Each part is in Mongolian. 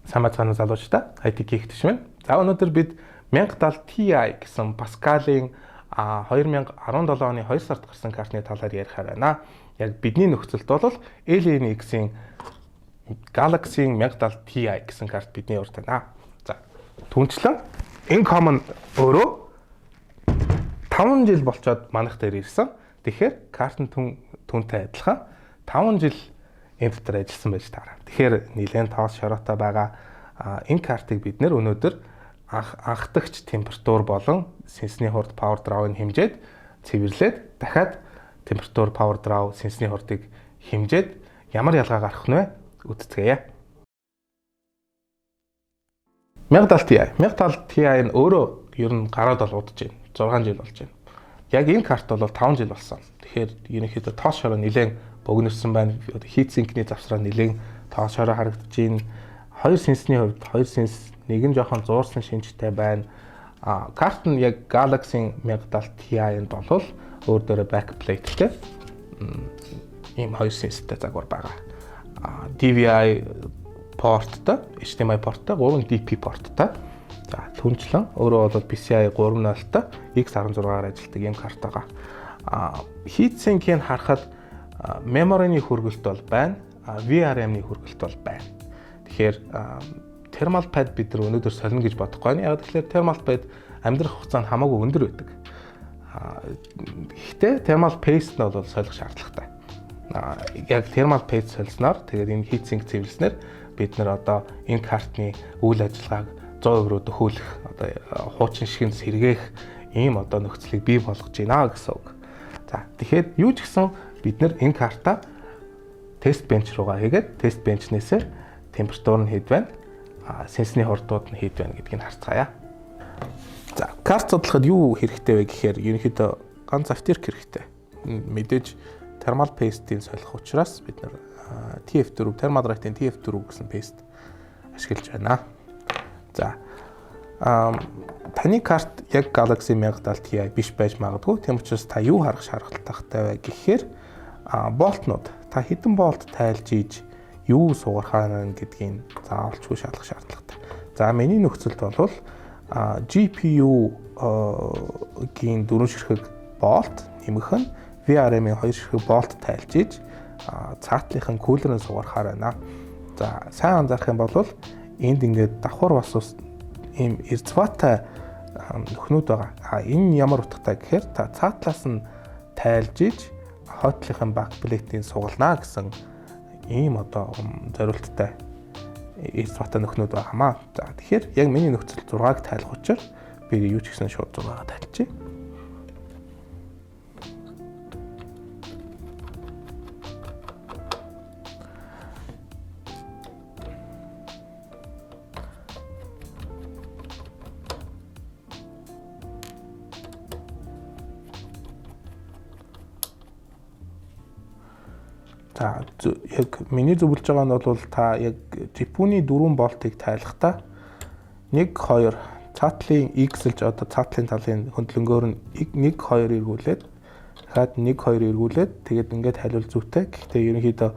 Сайн байцгаана уу залуучдаа. IT Geek төшмөн. За өнөөдөр бид 1070 Ti гэсэн Pascal-ийн 2017 оны 2 сард гарсан картны талаар ярихаар байна. Яг бидний нөхцөлд бол Alienx-ийн Galaxy-ийн 1070 Ti гэсэн карт бидний урд байна. За түнчлэн Incommon өөрөө 5 жил болцоод манайх дээр ирсэн. Тэгэхээр карт нь түнтэй адилхан 5 жил энэ дотор ажилласан байж таараа. Тэгэхээр нэлээд тоос шороотой байгаа энэ картыг бид нэр өнөөдөр анхдагч температур болон сенсний хурд power draw-ыг хэмжээд цэвэрлээд дахиад температур power draw сенсний хурдыг хэмжээд ямар ялгаа гарах нь вэ? Үзцгээе. 1070 Ti. 1070 Ti нь өөрөө ер нь гараад бол удаж байна. 6 жил болж байна. Яг энэ карт бол 5 жил болсон. Тэгэхээр ерөнхийдөө тоос шороо нэлээд богинорсон байна. Heat sink-ний завсраа нэлээд тоос шороо харагдаж байна. Хоёр сенсний хувьд хоёр сенс нэг нь жоохон зуурсан шинжтэй байна. А карт нь яг Galaxy 1070 Ti-нд бол өөр дээрээ backplate-тэй ийм хоёр сенстэй загвар байгаа. DVI порттой, HDMI порттой, 3 DP порттой. За түнчлэн өөрөө бол PCI 3.0-тай X16-аар ажилладаг ийм карт байгаа. Heat sink-ийг харахад memory-ны хөргөлт бол байна, VRM-ний хөргөлт бол байна. Тэгэхээр thermal pad бид нар өнөөдөр солино гэж бодохгүй байна. Яг тэгэхээр thermal pad амьдрах хугацаа нь хамаагүй өндөр байдаг. Гэхдээ thermal paste нь бол солих шаардлагатай. Яг thermal paste солисноор тэгээд энэ heat sink цэвэрлснээр бид нар одоо энэ картны үйл ажиллагааг 100% рүү дөхөөлөх, одоо хуучин шигэнд сэргээх ийм одоо нөхцөлийг бий болгож байна гэсэн үг. За тэгэхээр юу ч гэсэн бид нар энэ карта test bench руугаа хийгээд test bench-нээсээ температур нь хэд байна, сенсний хурдууд нь хэд байна гэдгийг харцгаая. За карт судлахад юу хэрэгтэй вэ гэхээр ерөнхийдөө ганц аптирк хэрэгтэй. Мэдээж thermal paste-ийн солих учраас бид нар TF4 Thermalright-ийн TF4 гэсэн paste ашиглаж байна. За таны карт яг Galaxy 1070 Ti биш байж магадгүй. Тийм учраас та юу харах шаардлагатай вэ гэхээр болтнууд та хэдэн болт тайлж ийж юу сугархаа гэдгийг заавалчгүй шалгах шаардлагатай. За миний нөхцөлд бол GPU-гийн 4 ширхэг болт нэмэх нь VRM-ийн 2 ширхэг болт тайлж ийж цаатлынхын кулерын сугархаар байна. За сайн анзаарах юм бол энд ингээд давхар бас ийм эрзватай нөхнүүд байгаа. А энэ ямар утгатай гэхээр та цаатлаас нь тайлж иж хойтлынхын backplate-ийг сугалнаа гэсэн ийм одоо зориулттай эрзватай нөхнүүд байгаамаа. За тэгэхээр яг миний нөхцөл 6-аг тайлах учраас би юу ч гэсэн шууд 6-аг тайлчих. За яг миний зөвлөж байгаа нь бол та яг GPU-ны 4 болтыг тайлахдаа 1 2 цаатлын X-лж одоо цаатлын талын хөндлөнгөөр нь 1 2 эргүүлээд дахиад 1 2 эргүүлээд тэгээд ингээд тайлбал зүйтэй. Гэхдээ ерөнхийдөө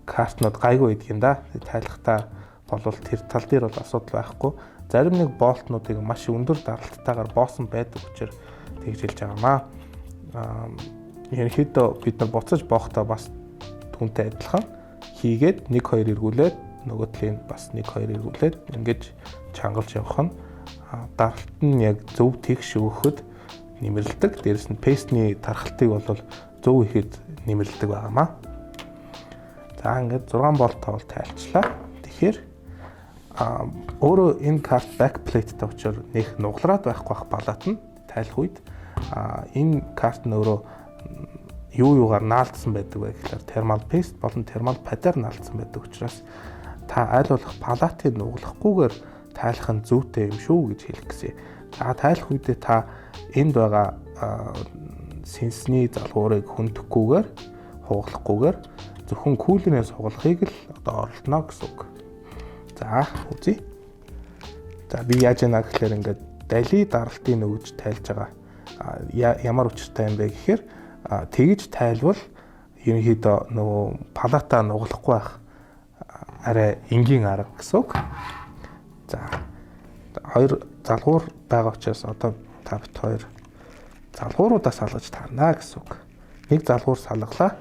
картнууд гайгүй байдаг юм да. Тайлахдаа болвол тэр тал дээр бол асуудал байхгүй. Зарим нэг болтнуудыг маш өндөр даралттайгаар боосон байдаг учраас тэгж хэлж байгаамаа. Ерөнхийдөө бид нар буцаж боохдоо бас түүнтэй адилхан хийгээд 1 2 эргүүлээд нөгөө талын бас 1 2 эргүүлээд ингэж чангалж явах нь даралт нь яг зөв тэгш өгөхөд нэмэрлдэг. Дээрэс нь пестний тархалтыг бол зөв ихэд нэмэрлдэг байгаамаа. За ингээд 6 болт тоол тайлчлаа. Тэгэхээр өөрөө энэ карт backplate-тэй учраас нэх нуглараад байхгүй бах балаат нь тайлах үед энэ карт нь өөрөө юугаар наалдсан байдаг вэ гэхээр thermal paste болон thermal pad-аар наалдсан байдаг учраас та аль болох палатыг нуглахгүйгээр тайлах нь зүйтэй юм шүү гэж хэлэх гэсэн. За тайлах үедээ та энд байгаа сенсний залгуурыг хөндөөхгүйгээр хугалахгүйгээр зөвхөн кулерээс хугалахыг л одоо оролдоно гэсэн үг. За үзье. За би яаж яана гэхээр ингээд дали даралтын өгж тайлж байгаа. Ямар учиртай юм бэ гэхээр тэгж тайлбал ерөнхийдөө нөгөө палата нуглахгүй байх арай энгийн арга гэсэн үг. За, хоёр залгуур байгаа учраас одоо та бит хоёр залгууруудаа салгаж таарна гэсэн үг. Нэг залгуур салгалаа.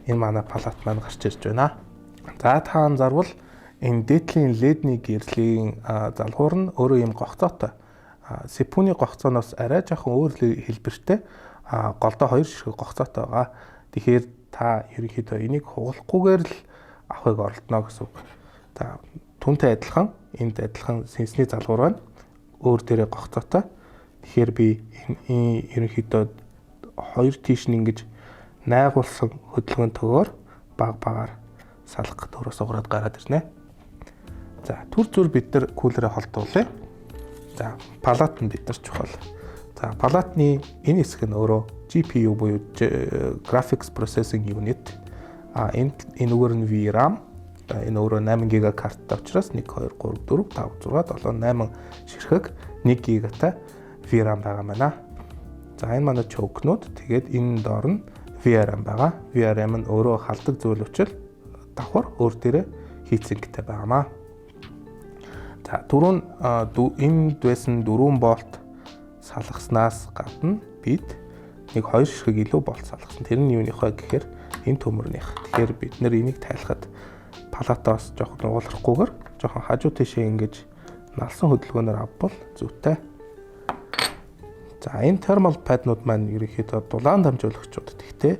Энэ манай палат маань гарч ирж байна. За, та анзаарвал энэ дээдлийн LED-ний гэрлийн залгуур нь өөрөө юм гогцоотой. CPU-ны гогцооноос арай жоохон өөр хэлбэртэй, голдоо хоёр ширхэг гогцоотой байгаа. Тэгэхээр та ерөнхийдөө энийг хугалахгүйгээр л авахыг оролдоно гэсэн үг. За, түүнтэй адилхан энд адилхан сенсний залгуур байна. Өөр дээрээ гогцоотой. Тэгэхээр би энэ ерөнхийдөө хоёр тийш нь ингэж найгуулсан хөдөлгөөн төгөөр баг багаар салгах гэдэг өрөөс угараад гараад ирнэ. За, түр зур бид нар кулерээ холдуулъя. За, палат нь бид нар чухал. За, палатны энэ хэсэг нь өөрөө GPU буюу Graphics Processing Unit. А энэ энэгээр нь VRAM. Энэ өөрөө 8 ГБ карттай учраас 1 2 3 4 5 6 7 8 ширхэг 1 ГБ-тай VRAM байгаа байна. За, энэ манай choke-нууд, тэгээд энэ доор нь VRM байгаа. VRM нь өөрөө халдаг зүйл учраас давхар өөр дээрээ heatsink-тэй байгаамаа. За, түрүүн энд байсан 4 болт салгаснаас гадна бид нэг хоёр ширхэг илүү болт салгасан. Тэр нь юуных вэ гэхээр энэ төмөрнийх. Тэгэхээр бид нэр энийг тайлахад палатаас жоохон нугалрахгүйгээр жоохон хажуу тийшээ ингэж налсан хөдөлгөөнөөр авбал зүйтэй. За, энэ thermal pad-нууд маань ерөнхийдөө дулаан дамжуулагчуд. Гэхдээ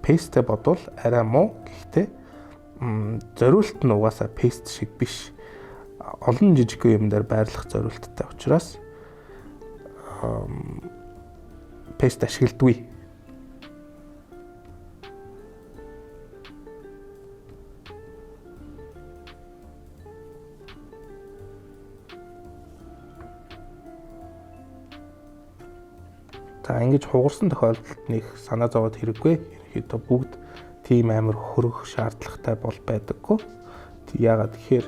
paste-тэй бодвол арай муу. Гэхдээ зориулт нь угаасаа paste шиг биш. Олон жижиг юм дээр байрлах зориулттай учраас paste ашигладаггүй. За, ингэж хугарсан тохиолдолд нэг санаа зовоод хэрэггүй. Ерөнхийдөө бүгд тийм амар хөрөх шаардлагатай бол байдаггүй. Яагаад гэхээр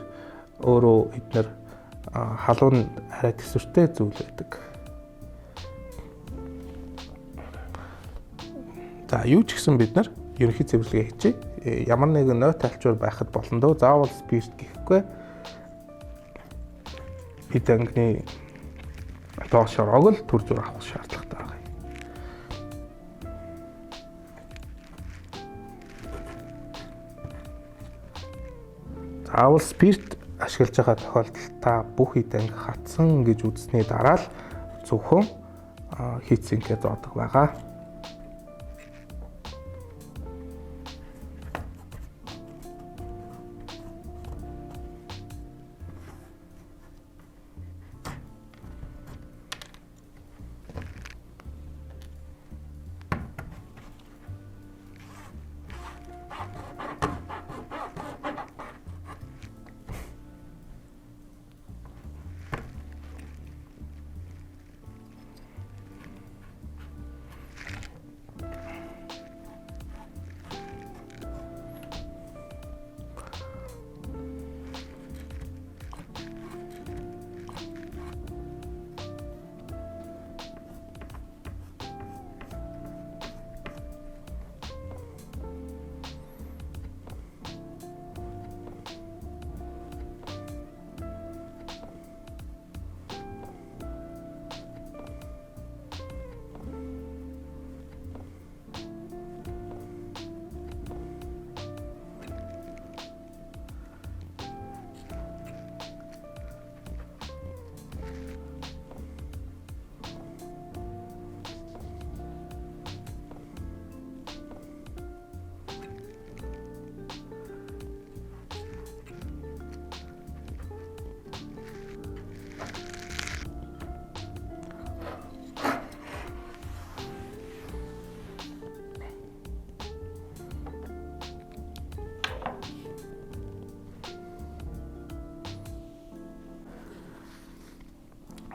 өөрөө эднэр халуун арай төсвөртэй зүйл байдаг. За, юу ч гэсэн бид нар ерөнхий цэвэрлэгээ хийчихье. Ямар нэгэн ной тайлчуур байхад болно дөө. Заавал спирт гэхгүй. Эд ангины доош орог л түр зур авах шаардлагатай байгаа. Заавал спирт ашиглаж байгаа тохиолдолд та бүх эд анги хатсан гэж үзсний дараа л зөвхөн heatsink-ээ зоодог байгаа.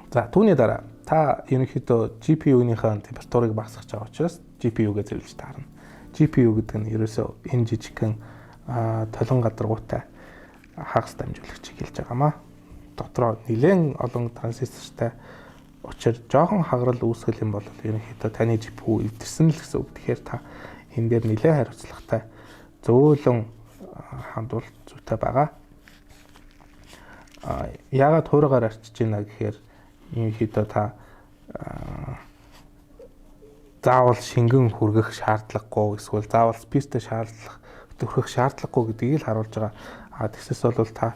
За, түүний дараа та ерөнхийдөө GPU-ийнхаа температурыг багасгах байгаа учраас GPU-гээ зэрэглэж таарна. GPU гэдэг нь ерөөсөө энэ жижигхэн толон гадаргуутай хагас дамжуулагчийг хэлж байгаамаа. Дотроо нэлээд олон транзистортай учир жоохон хагарал үүсгэл юм бол ерөнхийдөө таны GPU эвдэрсэн л гэсэн үг. Тэгэхээр та энэ дээр нэлээд хариуцлагатай зөөлөн хандвал зүйтэй байгаа. Яагаад хуурайгаар арчиж байна гэхээр ерөнхийдөө та заавал шингэн хүргэх шаардлагагүй, эсвэл заавал спирттэй шаардлага түрхэх шаардлагагүй гэдгийг л харуулж байгаа. Тэгсээс бол та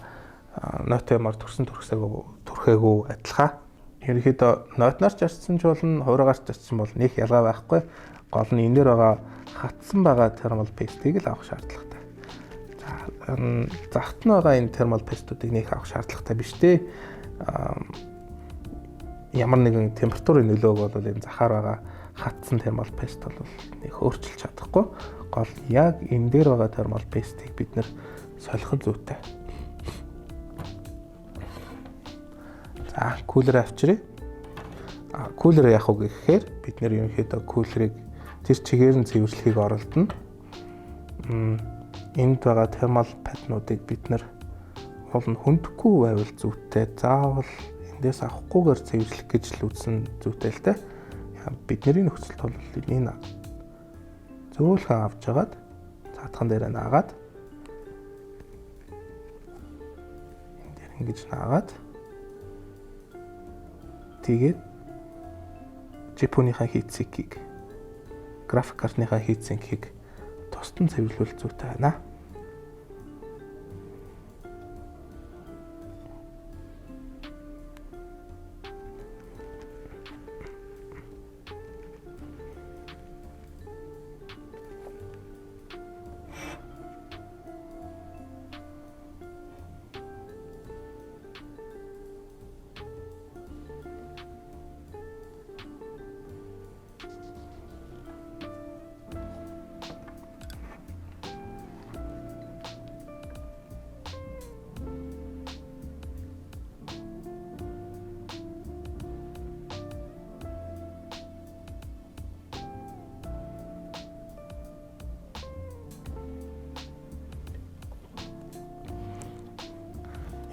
нойтоймоор төрсөн түрхээгүй адилхан. Ерөнхийдөө нойтноор ч арчсан ч болно, хуурайгаар ч арчсан бол нэг ялгаа байхгүй. Гол нь энэ дээр байгаа хатсан байгаа thermal paste-ийг л авах шаардлагатай. За, захт нь байгаа энэ thermal paste-уудыг нэх авах шаардлагатай биш дээ. Ямар нэгэн температурын нөлөөг бол энэ захаар байгаа хатсан thermal paste бол нэг өөрчилж чадахгүй. Гол яг энэ дээр байгаа thermal paste-ийг бид нэр солих нь зүйтэй. За, cooler авчиръя. Cooler яах вэ гэхээр бид нэр ерөнхийдөө cooler-ыг тэр чигээр нь цэвэрлэхийг оролдоно. Энд байгаа thermal pad-нуудыг бид нэр уул нь хөндөхгүй байвал зүйтэй. Заавал эндээс авахгүйгээр цэвэрлэх гэж л үзсэн зүйтэй л дээ. Бидний нөхцөлд бол энэ зөөлхөн авч хагаад цаатхан дээрээ наагаад, энэ дээр ингэж наагаад, тэгээд GPU-ныхаа heatsink-ийг, график картныхаа heatsink-ийг тусдан цэвэрлүүл зүйтэй байна.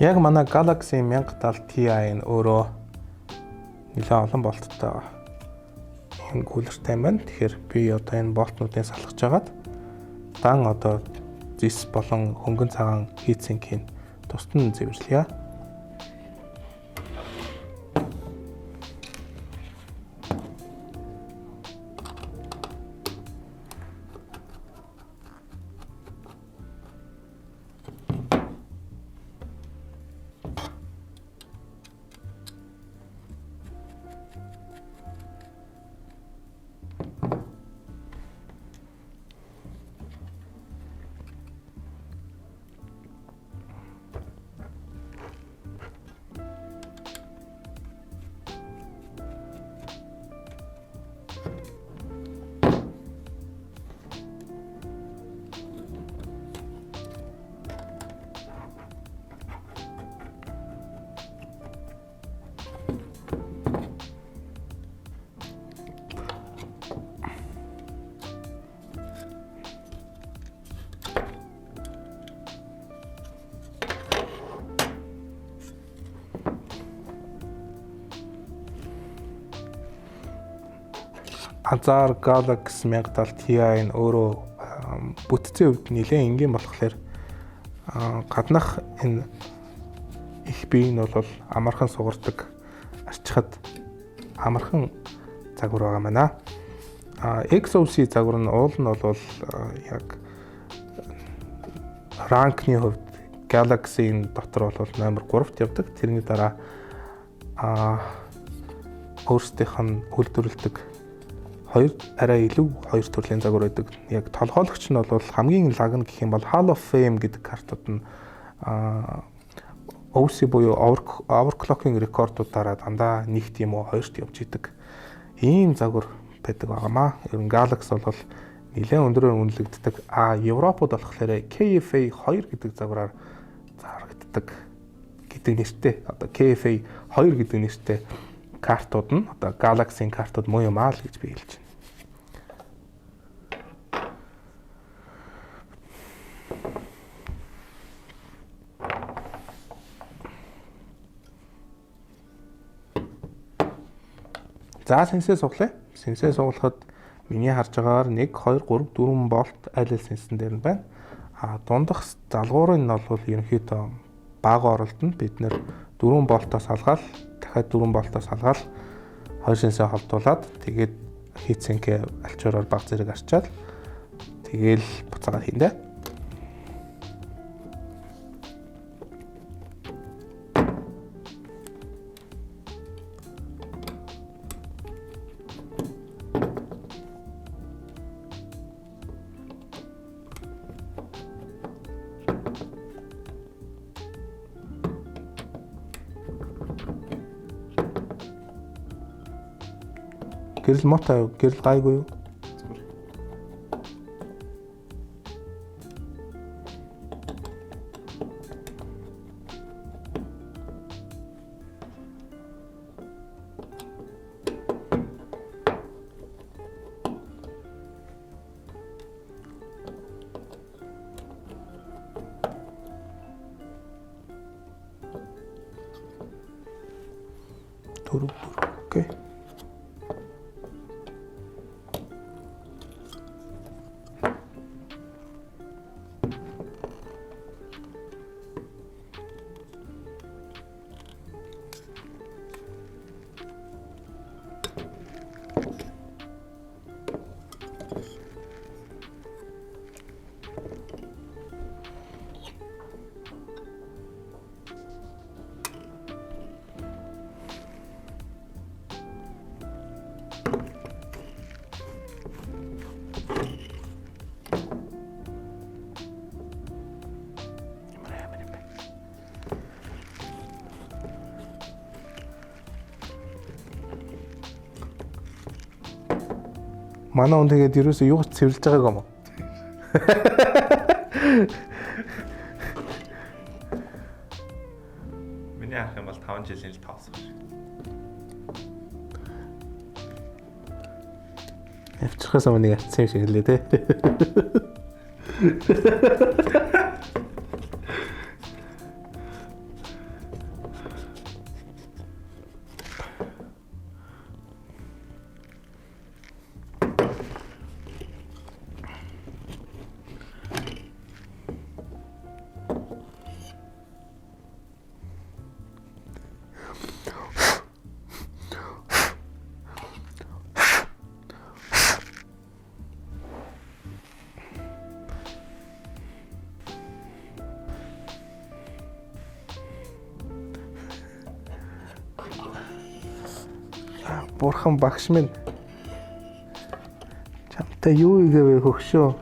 Яг манай Galaxy 1070 Ti нь өөрөө нэлээд олон болттой энэ cooler тэй юм байна. Тэгэхээр би одоо энэ болтнуудыг салгаж агаад дан одоо зис болон хөнгөн цагаан heatsink-ийг тусдан цэвэрлэе. Azar Galaxy 1070 Ti нь өөрөө бүтцийн хувьд нэлээд энгийн болохоор гаднах энэ их бие нь бол амархан сугардаг, арчхад амархан загвар байгаа маа. XOC загвар нь уул нь бол яг rank ны хувьд Galaxy-ийн дотор бол номер 3-т явдаг. Тэрний дараа өөрсдийнх нь үйлдвэрлэдэг хоёр арай илүү хоёр төрлийн загвар байдаг. Яг толгойлогч нь бол хамгийн лаг нь гэх юм бол Hall of Fame гэдэг картууд нь OC буюу overclocking рекордуудаараа дандаа нэгт юм уу хоёрт явж идэг. Ийм загвар байдаг байгаамаа. Ер нь Galaxy бол нэлээд өндөрөөр үнэлэгддэг. Европод болохоор KFA 2 гэдэг загвараар зарагддаг гэдэг нэртэй. Одоо KFA 2 гэдэг нэртэй картууд нь одоо Galaxy-ийн картууд муу юм аа л гэж би хэлж байна. За, сэнсээ суглаа. Сэнсээ суглахад миний харж байгаагаар 1 2 3 4 болт аль аль сэнсэн дээр нь байна. Дундах залгуурын нь бол ерөнхийдөө бага оролдоно. Бид нэр 4 болтоос алгаал, дахиад 4 болтоос алгаал хоёр сенсээ холдуулаад тэгээд heatsink-ээ альчуураар баг зэрэг арчаад тэгэл буцаагаад хийндэ. Гэрэл муутай юу? Гэрэл гайгүй юу? Зүгээр. Дөрөв. Окей. Манай хүн тэгээд ерөөсөө юу ч цэвэрлж байгааг юм уу? Миний харах юм бол 5 жилийн л тоосох шиг. Явчихаас өмнө нэг арцсан юм шиг хэлээ те. Бурхан багш минь чамтай юу игэвэ хөгшөө.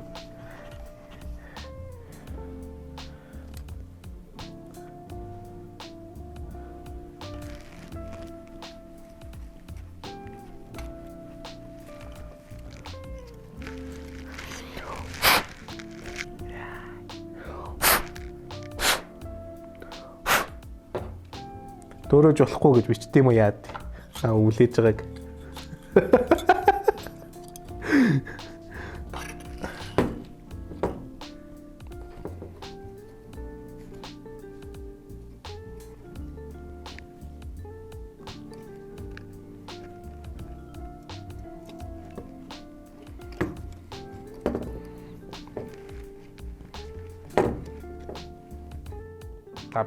Дөөрөөж болохгүй гэж бичдэг юм уу яад? Аа үлээж байгааг.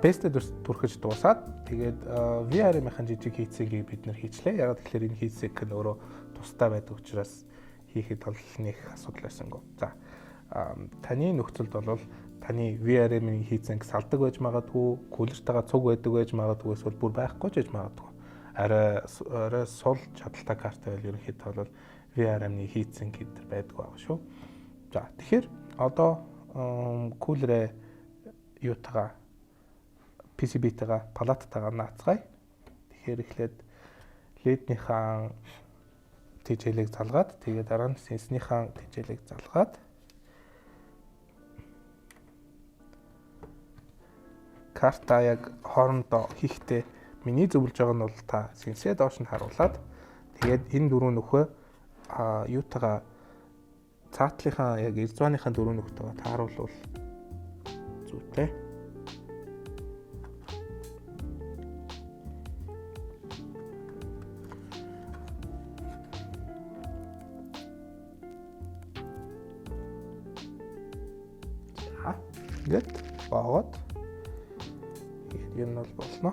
Бестэ түрхэж дуусаад тэгээд VRM-ийн жижиг heatsink-ийг бид нэр хийчлээ. Яг тэгэхээр энэ heatsink нь өөрөө тусдаа байдаг учраас хийхэд бол нэг асуудал байсангүй. За таны нөхцөлд бол таны VRM-ийн heatsink салдаг байж магадгүй, кулертайгаа цуг байдаг байж магадгүй, эсвэл бүр байхгүй ч байж магадгүй. Арай сул чадaltaй карт байвал ерөнхийдөө бол VRM-ийн heatsink гэдэг байдаг байгаа шүү. За тэгэхээр одоо кулерээ юутайгаа PCB-тэйгээ палаттайгаа наацгаая. Тэгэхээр эхлээд LED-нийхаа тэжээлийг залгаад тэгээд дараа нь сенснийхаа тэжээлийг залгаад карта яг хоорондоо хийхдээ миний зөвлөж байгаа нь бол та сенсээ доош нь харуулад тэгээд энэ дөрөв нөхөө юутайгаа цаатлынхаа яг элзваныхаа дөрөв нөхтэйгээ тааруулвал зүйтэй. За. Ингээд боогод энэ бол болно.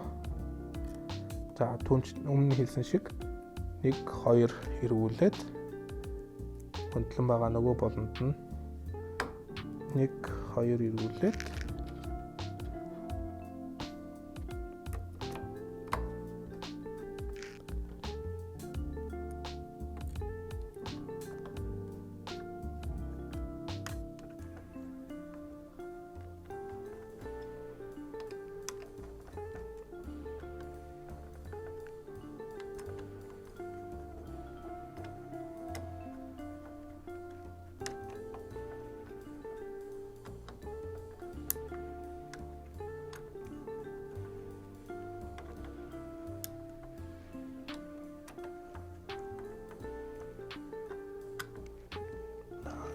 За түнч өмнө хэлсэн шиг 1 2 эргүүлээд хөндлөн байгаа нөгөө болонд нь 1 2 эргүүлээд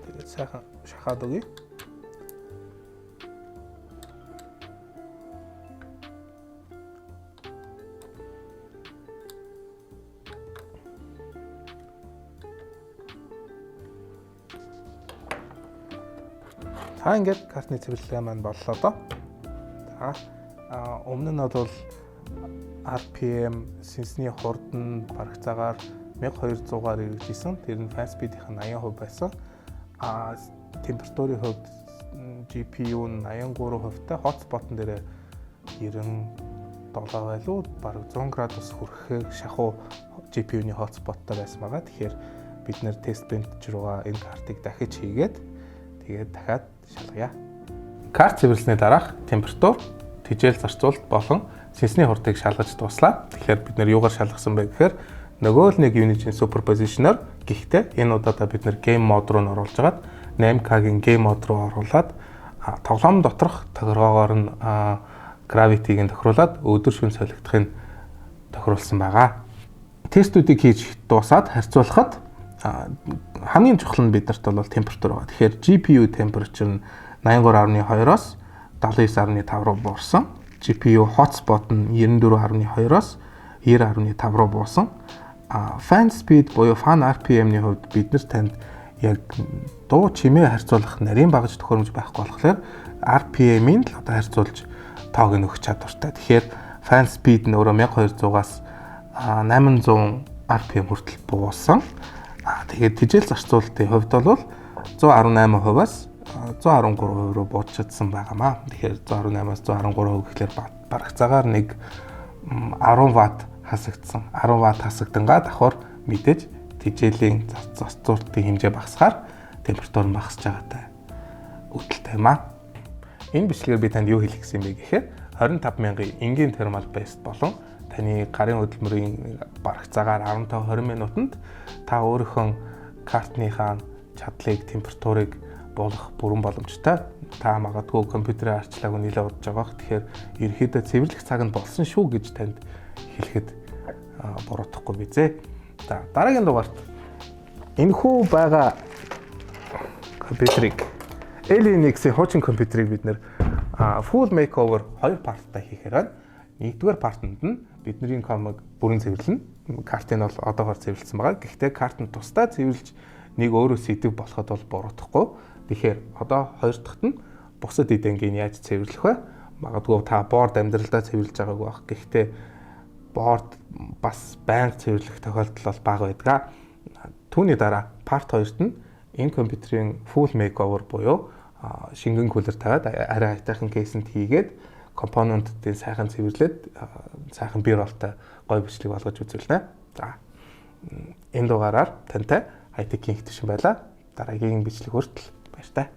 тэгээд сайхан шахаад өгье. За ингээд картны цэвэрлэгээ маань боллоо доо. За өмнө нь бол RPM сенсний хурд нь барагцаагаар 1200-аар эргэж исэн. Тэр нь fan speed-ийн 80% байсан. Температурын хувьд GPU нь 83%-тай, hotspot-н дээр 97 байлуу, бараг 100 градус хүрэхээр шахуу GPU-ны hotspot-тай байсан байгаа. Тэгэхээр бид нэр тест бенч руугаа энэ картыг дахиж хийгээд тэгээд дахиад шалгая. Карт цэвэрлсэний дараах температур, тэжээл зарцуулалт болон сенсний хурдыг шалгаж дууслаа. Тэгэхээр бид нэр юугаар шалгасан бэ гэхээр нөгөө л нэг Unigine Superposition-оор, гэхдээ энэ удаадаа бид нэр Game Mode руу оруулж агаад 8K-гийн Game Mode руу оруулаад тоглоом доторх тохиргоогоор нь Gravity-г тохируулаад өдөр шөнө солигдохыг тохируулсан байгаа. Тестүүдийг хийж дуусаад харьцуулахад хамгийн чухал нь биднэрт бол температур байгаа. Тэгэхээр GPU temperature нь 83.2-оос 79.5 руу буурсан. GPU hotspot нь 94.2-оос 90.5 руу буусан. Fan speed буюу fan RPM-ний хувьд бид нар танд яг дуу чимээ харьцуулах нарийн багаж төхөөрөмж байхгүй болохоор RPM-ийг л одоо харьцуулж тоог нь өгөх чадвартай. Тэгэхээр fan speed нь өөрөө 1200-аас 800 RPM хүртэл буусан. Тэгээд тэжээл зарцуулалтын хувьд бол 118%-аас 113% руу бууж чадсан байгаамаа. Тэгэхээр 118-аас 113% гэхлээр барагцаагаар нэг 10 ватт хасагдсан. 10 ватт хасагдангаа давхар мэдээж тэжээлийн зарцуулалтын хэмжээ багасгаар температур нь багасж байгаатай үүдэлтэй юм аа. Энэ бичлэгээр би танд юу хэлэх гэсэн юм бэ гэхээр 25 мянган энгийн thermal paste болон таны гарын хөдөлмөрийн барагцаагаар 15-20 минутанд та өөрийнхөө картныхаа чадлыг, температурыг буулгах бүрэн боломжтой. Та магадгүй компьютерээ арчлаагүй нэлээд удаж байгаа. Тэгэхээр ерөөхдөө цэвэрлэх цаг нь болсон шүү гэж танд хэлэхэд буруутахгүй бизээ. За дараагийн дугаарт энэхүү байгаа компьютерийг Alienx-ийн хуучин компьютерийг бид нэр full makeover 2 part-тай хийхээр байна. Нэгдүгээр part-нд нь бидний комыг бүрэн цэвэрлэнэ. Картыг нь бол одоогоор цэвэрлсэн байгаа. Гэхдээ карт нь тусдаа цэвэрлж нэг өөрөө сэдэв болоход бол буруутахгүй. Тэгэхээр одоо хоёр дахьт нь бусад эдэнгийг яаж цэвэрлэх вэ? Магадгүй та board амьдралдаа цэвэрлж байгаагүй байх. Гэхдээ board бас байнга цэвэрлэх тохиолдол бол бага байдаг. Түүний дараа part 2-т нь энэ компьютерийн full makeover буюу шингэн cooler тавиад арай аятайхан case-энд хийгээд компонентуудыг сайхан цэвэрлээд сайхан бие ролтой гоё бичлэг болгож үзүүлнэ. За энэ дугаараар тантай хай-текийн хэвтшин байлаа. Дараагийн бичлэг хүртэл баяртай.